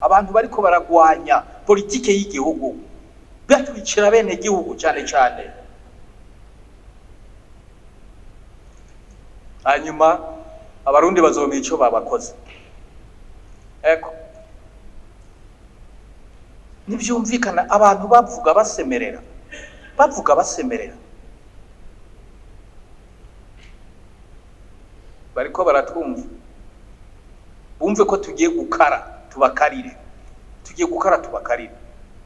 Abantu bariko baragwanya politike y'igihugu, batwicira bene gihugu cyane cyane. Hanyuma abarundi bazomenya ico babakoze. Eko ntivyumvikana, abantu bavuga basemerera, bavuga basemerera, bariko baratwumva, bumve ko tugiye gukara tubakarire, tugiye gukara tubakarire,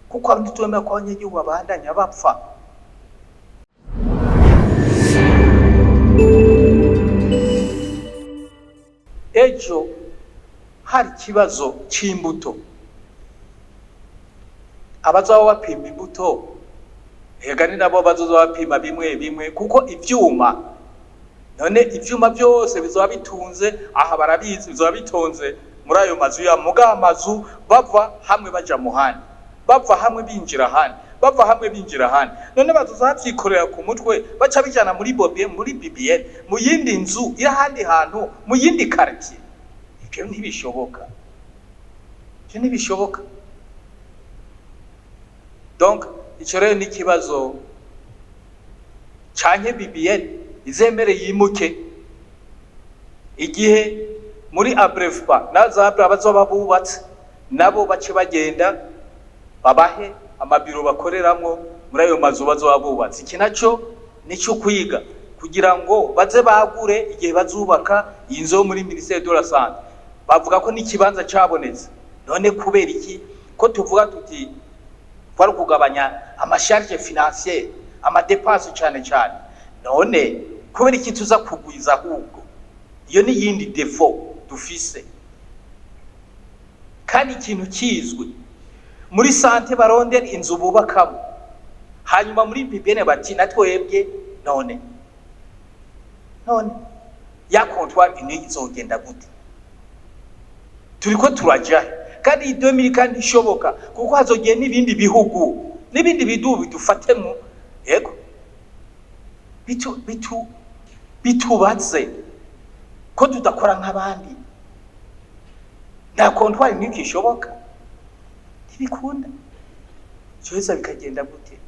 kuko ntitwemera ko abanyagihugu babandanya bapfa. Ejo hari ikibazo c'imbuto, abazaba bapima imbuto ega ni nabo bazoza bapima bimwe bimwe, kuko ivyuma, none ivyuma byose bizoba bitunze aha, barabizi, bizoba bitonze muri ayo mazu ya muga amazu, bava hamwe baja muhandi, bava hamwe binjira ahandi, bava hamwe binjira ahandi. None bazoza bavyikorera ku mutwe, baca bijana muri bobe, muri BBN, mu yindi nzu iri ahandi hantu, mu yindi quartier. Ivyo ntibishoboka, ivyo ntibishoboka. Donc ico rero ni ikibazo canke BBN izemere yimuke igihe muri abrefpa nazabra bazoba bubatse, nabo bace bagenda babahe amabiro bakoreramwo muri ayo mazu bazoba bubatse. Iki naco nico kwiga kugira ngo baze bagure igihe bazubaka iyi nzu yo muri ministère de la santé. Bavuga ko n'ikibanza cabonetse, none kubera iki ko tuvuga tuti kwari kugabanya amasharge financiere, amadepense cane cane, none kubera iki tuza kugwiza ahubwo? Iyo ni yindi defo dufise. Kandi ikintu kizwi muri sante, barondera inzu bubakamo, hanyuma muri BBN bati natwebwe. None ya comptoir unique izogenda gute? Turiko turaja he? Kandi iyi 2000 kandi ishoboka, kuko hazogiye n'ibindi bihugu n'ibindi bidubu bidufatemo, yego, bitu bitu bitubaze ko tudakora nk'abandi. Nta comptoir unique ishoboka, ntibikunda, vyoheza bikagenda gute?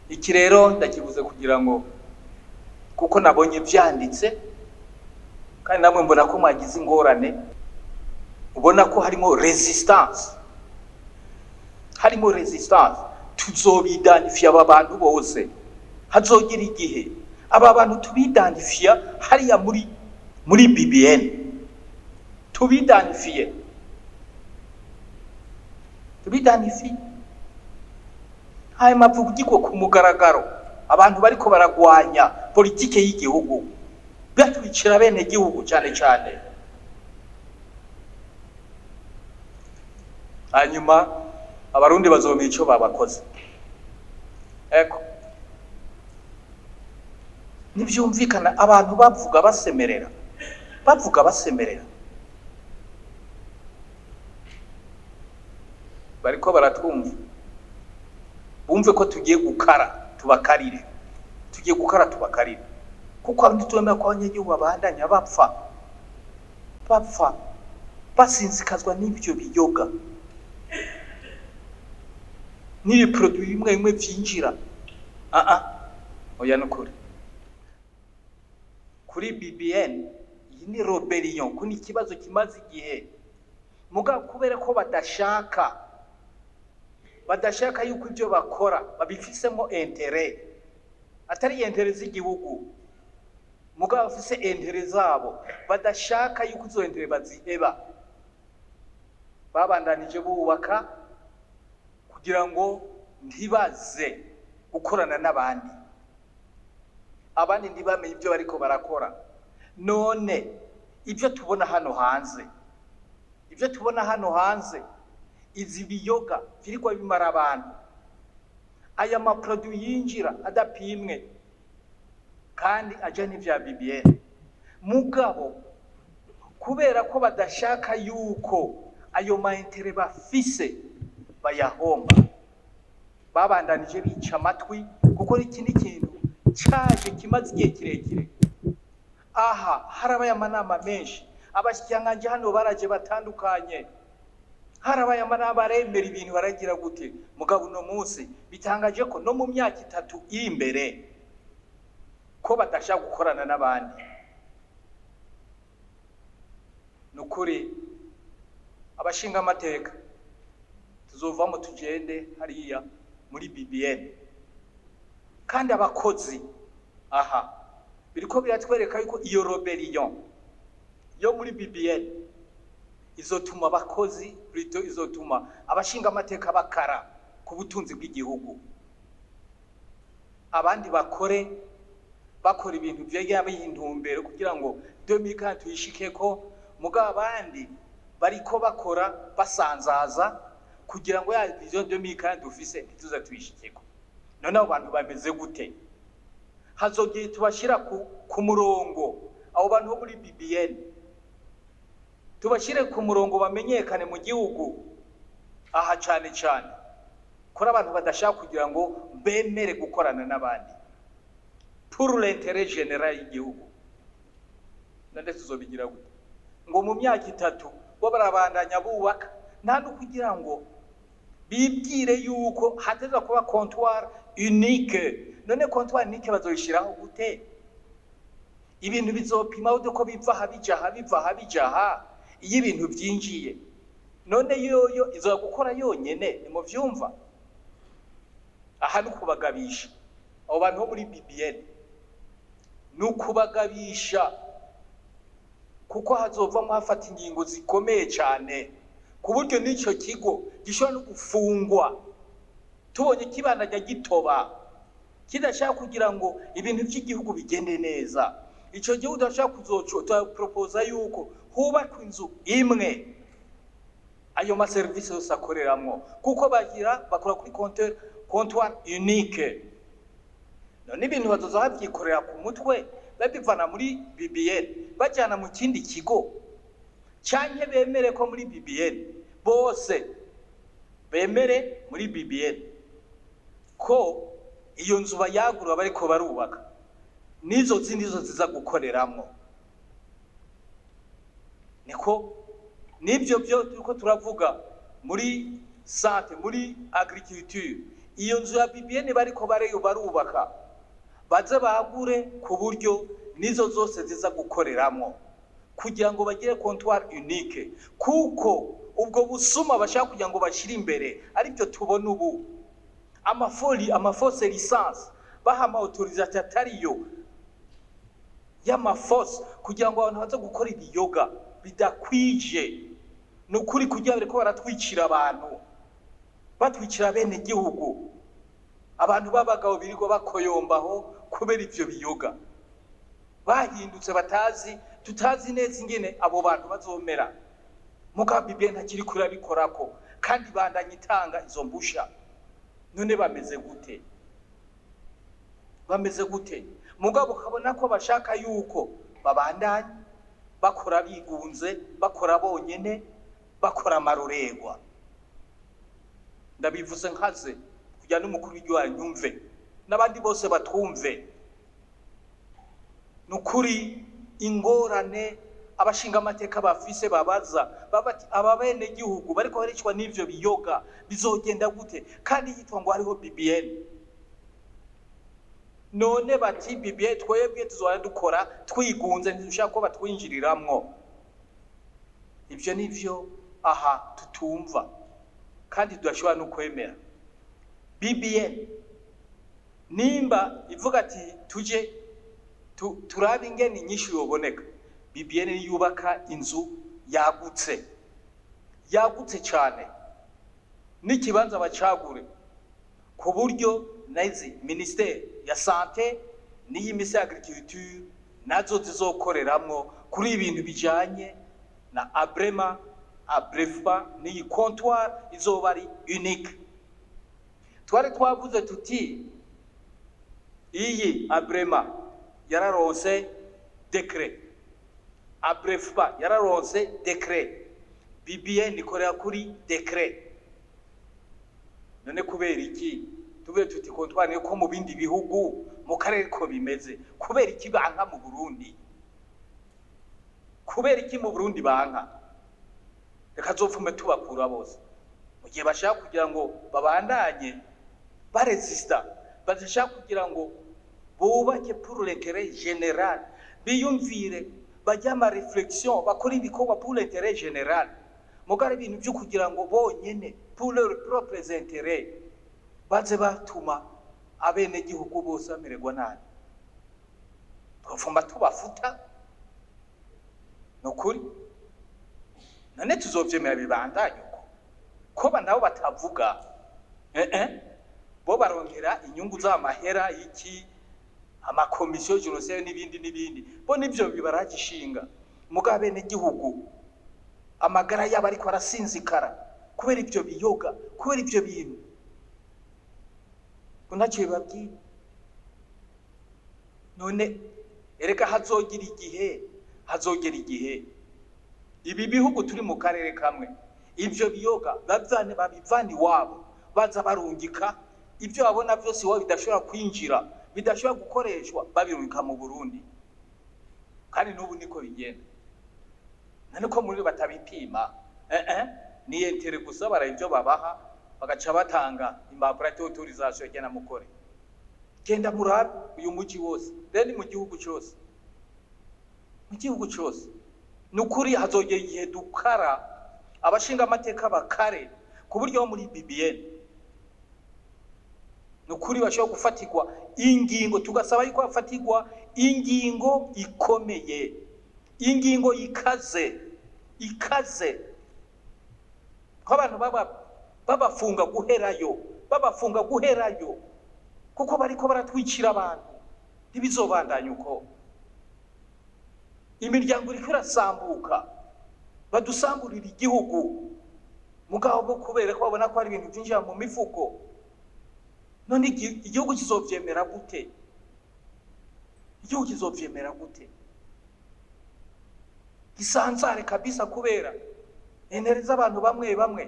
Iki rero ndakivuze kugira ngo, kuko nabonye vyanditse, kandi namwe mbona ko mwagize ingorane, ubona ko harimo resistance, harimo resistance. Tuzobidantifiya aba bantu bose, hazogira igihe aba bantu tubidantifiya hariya muri BBN, tubidantifiye, tubidantifiye, hanyuma avugirwe ku mugaragaro abantu bariko baragwanya politike y'igihugu, batwicira bene gihugu cyane cyane. Hanyuma abarundi bazomenya ico babakoze. Eko ntivyumvikana, abantu bavuga basemerera, bavuga basemerera, bariko baratwumva, bumve ko tugiye gukara tubakarire, tugiye gukara tubakarire, kuko ntitwemera ko abanyagihugu babandanya bapfa, bapfa basinzikazwa n'ivyo biyoga n'ibiproduit bimwe bimwe vyinjira. Ah ah, oya, nukuri kuri BBN iyi ni rebellion, ko ni ikibazo kimaze igihe, muga kubera ko badashaka yuko ibyo bakora babifisemo intérêt, atari intérêt z'igihugu, muga bafise intérêt zabo, badashaka yuko izo intérêt baziheba, babandanije bubaka kugira ngo ntibaze gukorana n'abandi, abandi ntibamenye ibyo bariko barakora. None ibyo tubona hano hanze, ibyo tubona hano hanze, izi biyoga vyirikwa bimara abantu, aya maproduit yinjira adapimwe kandi aja n'ivya BBN, mugabo kubera ko badashaka yuko ayo ma intérêt bafise bayahomba, babandanije bica amatwi, kuko iki ni ikintu caje kimaze igihe kirekire. Aha harabaye amanama menshi, abashikiranganji hano baraje batandukanye. Harabaye amanama, baremera ibintu, baragira gute. Mugabo uno munsi bitangaje ko no mu myaka 3 iri imbere ko badashaka gukorana n'abandi. Nukuri abashinga amateka tuzovamo tugende hariya muri BBN. Kandi abakozi aha biriko biratwereka yuko iyo rebellion yo muri BBN izotuma abakozi, plutôt izotuma abashinga amateka bakara ku butunzi bw'igihugu, abandi bakore bakora ibintu vyegera biha intumbero kugira ngo 2040 tuyishikeko. Mugabo abandi bariko bakora basanzaza kugira ngo ya vision 2040 dufise ntituze tuyishikeko. None abo bantu bameze gute? Hazogiye tubashira ku murongo abo bantu bo muri BBN, tubashire ku murongo bamenyekane mu gihugu aha, cane cane kuri abantu badashaka kugira ngo bemere gukorana n'abandi pour l'intérêt général y'igihugu. None tuzobigira gute ngo mu myaka 3 bo barabandanya bubaka, nta no kugira ngo bibwire yuko hateza kuba comptoir unique? None comptoir unique bazoyishiraho gute? Ibintu bizopima ko biva aha bija aha, biva aha bija aha. Iyo ibintu vyinjiye, none yoyo izoza gukora yonyene? Nimuvyumva, aha ni ukubagabisha abo bantu bo muri BBN, ni ukubagabisha kuko hazovamwo hafata ingingo zikomeye cane, ku buryo n'ico kigo gishobora no gufungwa tubonye kibandanya gitoba, kidashaka kugira ngo ibintu vy'igihugu bigende neza. Ico gihugu turashaka kuzoco proposa yuko hubakwa inzu imwe ayo maserivisi yose akoreramwo, kuko bagira bakora kuri compteur, comptoir unique. None ibintu bazoza bavyikorera ku mutwe, babivana muri BBN bajana mu kindi kigo, canke bemere ko muri BBN bose bemere muri BBN ko iyo nzu bayagura bariko barubaka n'izo zindi zo ziza gukoreramwo? Niko nibyo byo turiko turavuga muri santé, muri agriculture. Iyo nzu ya BBN bariko bareyo barubaka, baze bagure ku buryo nizo zose ziza gukoreramwo, kugira ngo bagire comptoir unique, kuko ubwo busuma bashaka kugira ngo bashire imbere aribyo tubona ubu, amafoli, ama fausses licences, baha ama autorisation atariyo y'ama fausses kugira ngo abantu baze gukora ibiyoga bidakwije. Ni ukuri kugira bariko baratwicira abantu, batwicira bene gihugu, abantu b'abagabo birirwa bakoyombaho kubera ivyo biyoga, bahindutse batazi, tutazi neza ingene abo bantu bazomera. Mugabo BBN ntakiri kurabikorako kandi bandanya itanga izo mbusha. None bameze gute? Bameze gute? Mugabo ukabona ko bashaka yuko babandanya bakora bigunze, bakora bonyene, bakora amarorerwa. Ndabivuze nkaze kugira n'umukuru w'igihugu anyumve n'abandi bose batwumve. Ni ukuri ingorane abashinga amateka bafise, babaza bati: "Aba bene gihugu bariko baricwa n'ivyo biyoga bizogenda gute?" Kandi yitwa ngo hariho BBN. None bati: "BBN twebwe tuzora dukora twigunze, ntidushaka ko batwinjiriramwo." Ivyo nivyo aha tutumva kandi tudashobora no kwemera. BBN nimba ivuga ati tuje turabe ingene inyishu yoboneka, BBN yubaka inzu yagutse, yagutse cyane, n'ikibanza bacagure ku buryo nazi ministère ya santé n'iyi ministère ya agriculture nazo zizokoreramwo kuri ibintu bijanye na ABREMA, ABREFA, n'iyi comptoir izoba ari unique. Twari twavuze tuti iyi ABREMA yararonse décret, ABREFA yararonse décret, BBN ikorera kuri décret. None kubera iki tuvuye tuti comptoir ko mu bindi bihugu mu karere ko bimeze, kubera iki banka mu Burundi? Kubera iki mu Burundi banka? Reka zopfume tubakura bose mu gihe bashaka kugira ngo babandanye baresista, badashaka kugira ngo bubake pour l'intérêt général, biyumvire, bajye ama réflexion, bakore ibikorwa pour l'intérêt général. Mugabo ibintu byo kugira ngo bonyene pour leurs propres intérêts baze batuma abenegihugu bose bamererwa nabi, twopfuma tubafuta. Ni ukuri, none tuzovyemera bibandanye uko koba nabo batavuga? Bo barongera inyungu z'amahera iki, amakomisiyo jenoside n'ibindi n'ibindi, bo nivyo bibaragishinga. Mugabo abenegihugu amagara yabo ariko arasinzikara kubera ivyo biyoga, kubera ivyo bintu, ngo ntacyo bibabwira. None erega hazogira igihe, hazogera igihe ibi bihugu turi mu karere kamwe ivyo biyoga bavane, babivana iwabo, baza barungika ibyo babona vyose iwabo bidashobora kwinjira, bidashobora gukoreshwa, babirungika mu Burundi. Kandi n'ubu niko bigenda. None ko muri batabipima? Ni intérêt gusa, bara ibyo babaha, bagaca batanga impapuro d'autorisation, genda mukore, genda murabe uyu muji wose. Rero ni mu gihugu cyose, mu gihugu cyose. Ni ukuri, hazogera igihe dukara, abashinga amateka bakare, ku buryo muri BBN ni ukuri bashobora gufatirwa ingingo, tugasaba yuko hafatirwa ingingo ikomeye, ingingo ikaze ikaze, ko abantu baba babafunga guherayo, babafunga guherayo, kuko bariko baratwicira abantu. Ntibizobandanya uko. Imiryango iriko irasambuka, badusamburira igihugu, mugabo bo kubera ko babona ko hari ibintu byinjira mu mifuko. None igihugu kizovyemera gute? Igihugu kizovyemera gute gisanzare kabisa kubera intérêts z'abantu bamwe bamwe?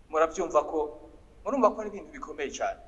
Murabyumva ko, murumva ko ari ibintu bikomeye cyane.